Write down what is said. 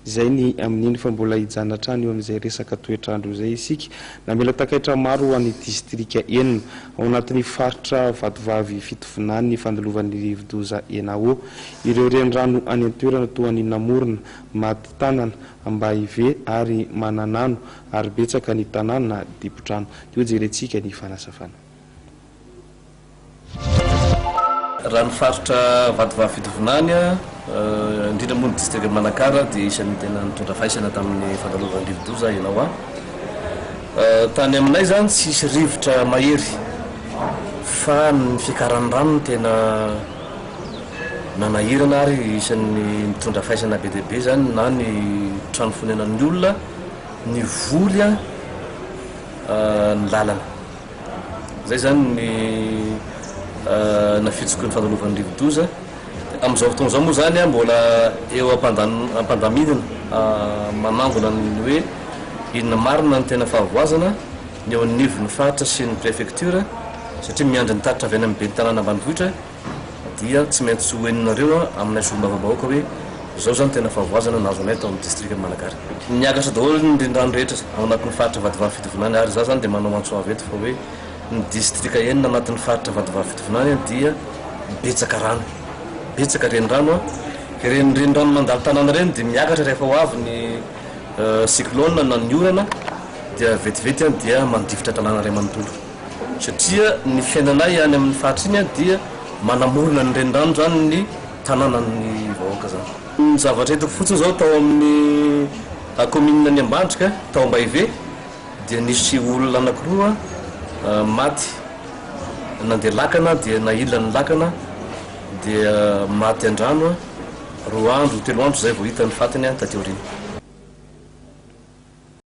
Izay ny amin'iny fa mbola hijanona hatrany eo amin'izay resaka toetr'andro izay isika. Namela takaitra maro ho an'ny distrika enina ao anatin'ny faritra Vatovavy Fitovinany ny fandalovan'ny rivodoza Enawo. Ireo renirano any an-toerana toa an'i Namorona, Matitanana, Ambahive ary Mananano ary betsaka ny tanàna dibo-drano. Dia hojerentsika ny fanazavana. Raha ny faritra Vatovavy Fitovinany, indrindra moa ny distrikan'i Manakara dia isan'ny tena nitondra faisana tamin'ny fandalovan'ny rivodoza ianao. Tany aminay izany tsisy rivotra mahery fa ny fiakaran'ny rano no tena nanahirana ary isan'ny nitondra faisana be dia be izany na ny trano fonenan'ny olona, ny voly, ny lalana. Izay izany ny nafitsoky ny fandalovan'ny rivodoza. Amin'izao fotoana izao moa izany mbola eo am-pandaminana manangona ny hoe inona marina ny tena fahavoazana ny eo anivon'ny faritra sy ny prefecture satria miandry ny tatitra avy any amin'ny ben'ny tanàna ambanivohitra. dia tsy maintsy ho henonareo aminay solombavambahoaka hoe izao izany tena fahavoazana nahazo anay tao amin'ny distrikan'i Manakara. Niakatra daholo ny renirano rehetra ao anatin'ny faritra Vatovavy Fitovinany ary izaho izany dia manao antso avo eto fa hoe ny distrika enina anatin'ny faritra Vatovavy Fitovinany dia betsaka rano, betsaka renirano, ireny renirano mandalo tanàna ireny dia miakatra rehefa ho avy ny cyclone na ny orana dia vetivety dia mandifotra tanàna iray manontolo. Satria ny fiainanay any amin'ny faritra iny dia manamorona ny renirano izany ny tanànan'ny vahoaka izany. Ny zavatra hitako fotsiny izao tao amin'ny kaominina ny Ambandrika, tao Ambahive, dia nisy olona anankiroa maty nandeha lakana dia nahilina ny lakana dia maty an-drano, roa andro, telo andro izay vao hita ny fatiny taty aoriana.